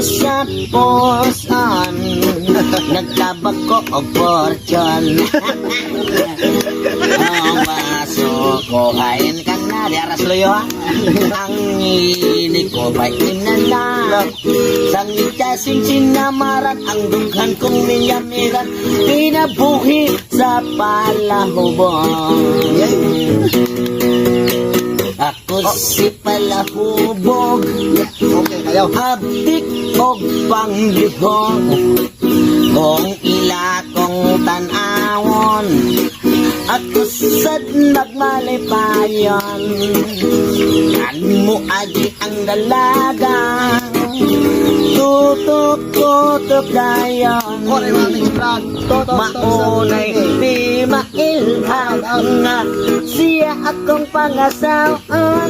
sa puson. Nagtabak ko og fortune. Ang baso ko hain ka na. Di aras loyo ha. Ang ini ko ba'y inala. Sang sing sinamaran. Ang dughan kong minyamiran. Kinabuhi sa palahubong. Ako si palahubog. Okay, kayo. Abdik og panglihong. Kung ila kong tan-awon, ako sad magmalipayon. Kan mo agi ang dalaga, tutok tutok dayon. Kore Mix Vlog. Totong Maunay di mailhan nga siya akong pangasawan.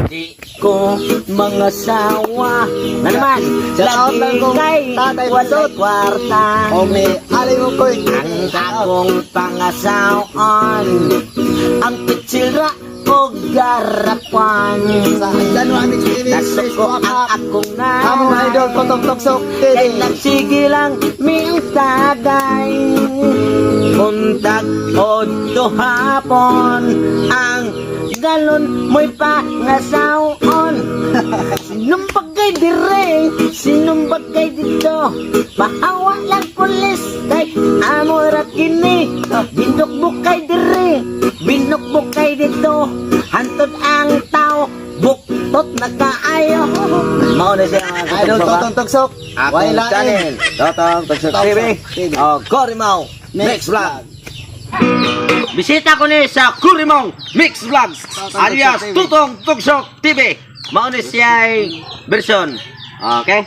Di ko mga sawa na naman. Shout out Lagi lang kong kay Tatay walay Pasot. kwarta. O may alay mo ko. Ang akong pangasawan, ang pitsira o garapan. Sa January Mix TV. Nasuko ang akong Among nanay. idol, Totong Toksok TV. Kay nagsige lang ming tagay. Buntag o hapon, ang galon mo'y pangasaon. Sinumbag kay dire, sinumbag kay dito. Pahawa lang pulis kay amo ra kini. Binukbuk kay dire, binukbuk kay dito. Hantod ang tao, buktot na kaayo. Mao na siya mga Idol katugsoka. Totong Toksok. Akong Way lain. channel, Totong Tugsok Totong TV. TV. Oh, Corimao Mix Vlog. Bisita ko ni sa Kurimong Mix Vlogs Totong alias Tugsok TV. Tutong Tugsok TV. Mao ni siya ay version. Okay?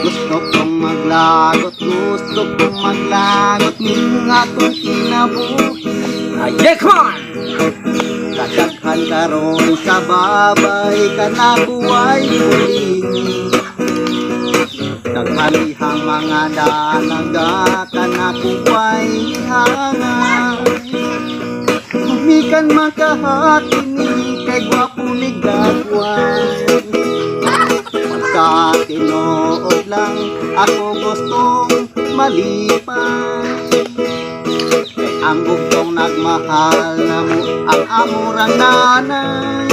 Gusto kong maglagot, gusto kong maglagot ning akong kinabuhi. Ah, yeah, come on! Kadaghan karon sa babay kanakuway uling. Naghalihang mga dalaga kanakuway hanga. Gumikan makahakini kay gwapo ni gagway. Pagkatinood lang ako gustong malipay. Kay ang bugtong nagmahal na mo ang amurang nanay.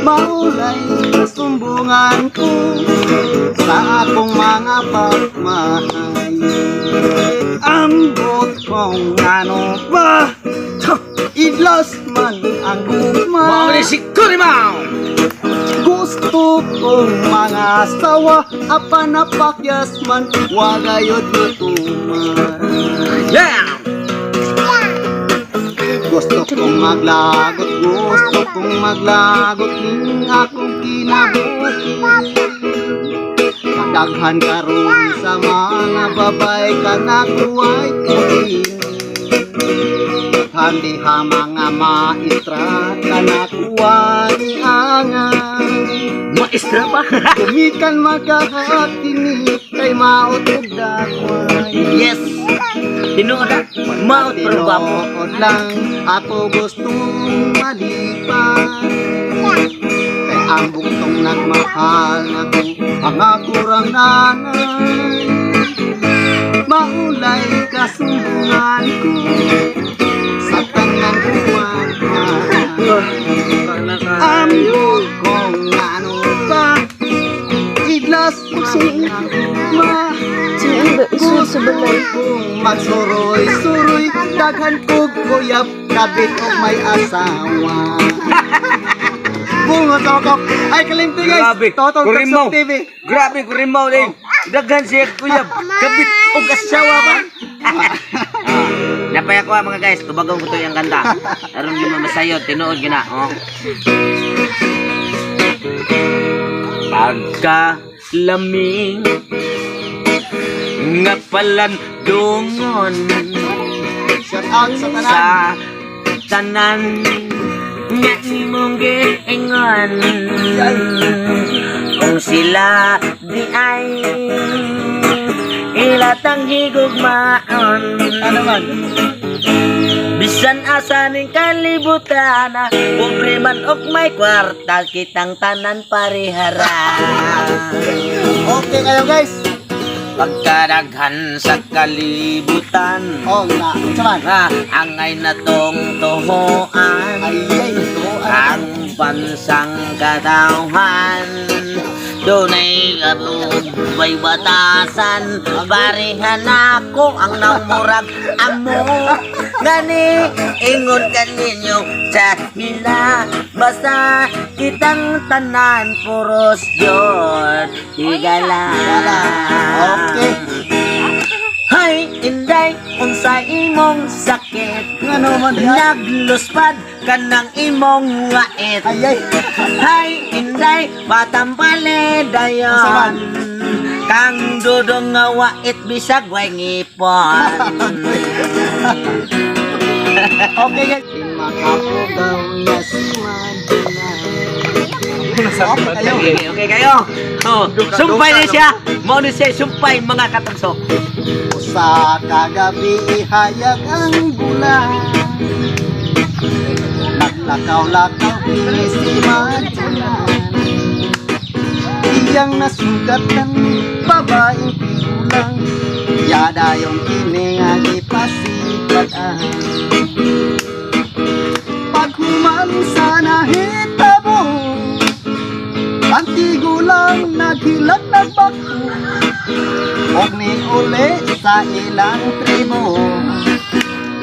Maulay kasumbungan ko sa akong mga pagmahay. Ambot kong ano ba, idlos man ang gugma. Mao ni si Kurimao! Gusto kong mga asawa, apan napakyas man, wagayod matuman. Yeah! Gusto kong maglagot, gusto kong maglagot ning akong kinabuhi. Kadaghan karon sa mga babay kanakuway kuling. Daghan diha mga maestra kanakuway angay. Maestra pa! Gumikan magkahakini kay maot ug dakway. Yes! Tinuod ah! Maot pero gwapo. Tinuod lang ako gustong malipay. Kay ang bugtong nagmahal nako ang akurang nanay. Maulay kasumbungan ko sa tanang buwan. Ambot kong ano ba, idlas man ang ma. Isod sa balay. Kung magsuroy-suroy, daghan kog kuyap, kabit og may asawa. Bungo tokok. Ay, kalimti guys. Grabe. Totong Kurimaw. Tugsok TV. Grabe Kurimaw din. Daghan siya kuya. Kabit og asawa ba? Napaya ko ah, mga guys, tubagon ko to yung kanta. Aron di mamasayod, tinuod gyud na. Oh. Pagka laming nga palandungon Shout out sa tanan. Sa tanan nga imong giingon, kung sila di ay ilatang higugmaon, Ano man? bisag Bisan asa ning kalibutan, pobre man og may kwarta, kitang tanan parehara. Okay kayo, guys. Pagkaraghan sa kalibutan, Oh, na. Unsa man? nga angay na tong tuhuan, Ay, ay, ito. ang bansang katawhan. Dunay may batasan, parehan ako ang namurag amo. Gani ingon kaninyo sa hila, basta kitang tanan puros Diyon higala. Okay. Hay, inday, unsa imong sakit? Ngano man diha? Nagluspad ka ng imong wait. Ay, ay. Hay, inday, patampale Unsa man? dayon. Kang dudong nga wait bisag way ngipon. Okay, guys. Makapugaw na si Madonna. Okay kayo. Okay kayo. Oh, sumpay ni siya. Mao ni siya sumpay, mga katugsok. Sa kagabi ihayag ang bulan. Naglakaw-lakaw kini si Madonna. Iyang nasugatan babaeng tigulang. Yada yung kini nga gipasikat-an. Paghuman sa nahitabo, ang tigulang naghilat nagbako og ni uli sa ilang tribo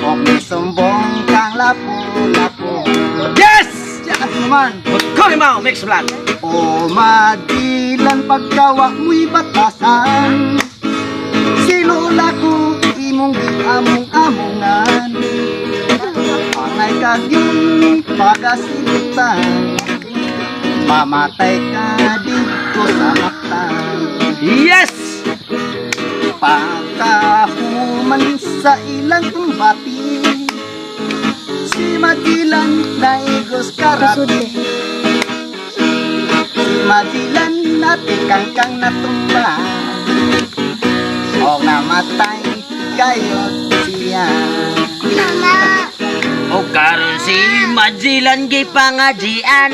og ni sumbong kang lapu-lapu. Yes! Yes naman. Kurimao Mix Vlog. O madilan pagkawa mo'y batasan. Si lola ko imong giamong-amongan. Angay kag yung pagasilutan. Mamatay ka dito sa mata. Yes! Pagkahuman sa ilang bati, si Madilan naigos Kusod karate. eh. Si Madilan natikangkang natumba o namatay kayo siya. O karon si Magellan gipangajian.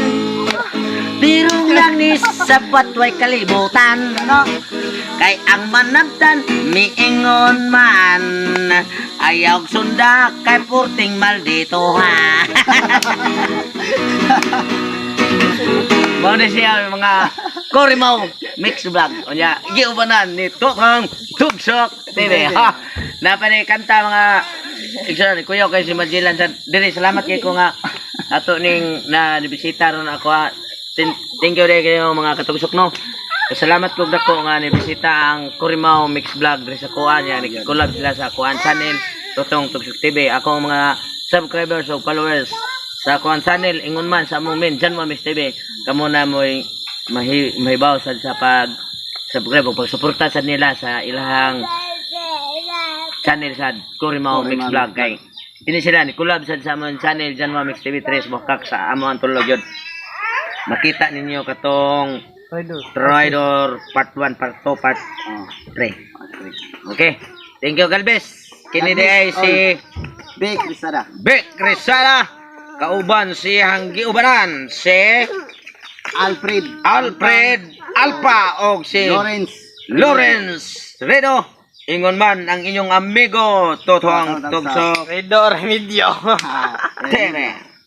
Birong lang ni sa patway kalibutan. Ano? Kay ang manabtan miingon man, ayaw sunda kay purting maldito ha. Mao na siya mga Korimaw Mix Vlog. Unya, giubanan ni Tukang Tugsok TV. Ha. Napani kanta mga Igsoon, kuya kay si Magellan sa diri, salamat kay ko nga ato ning na nibisita ron ako ha. Thank you rin kayo mga katugsok no. Salamat kog dako nga nibisita ang Corimao Mix Vlog diri sa kuan niya, nag-collab sila sa kuan channel Tutong Tugsok TV. Ako ang mga subscribers o followers sa kuan channel ingon man sa among main Janmar Mix TV. Kamo na mo'y mahibaw sad sa pag subscribe o pagsuporta sad nila sa ilahang channel sad Corimao Mix Corimao Vlog kay ini sila ni collab sad sa among channel Janmar Mix TV 3 bukak sa among tulog yun. Makita ninyo katong Trider part 1, part 2, part 3. Okay. Thank you, Galvez. Kini God di ay bless si Big Risada. Vic Rizala. Kauban si Hanggi Ubanan, si Alfred. Alfred Alpa og si Lawrence. Lawrence Redo. Ingon man ang inyong amigo Totoang Tugso Redo Remedios. Tere.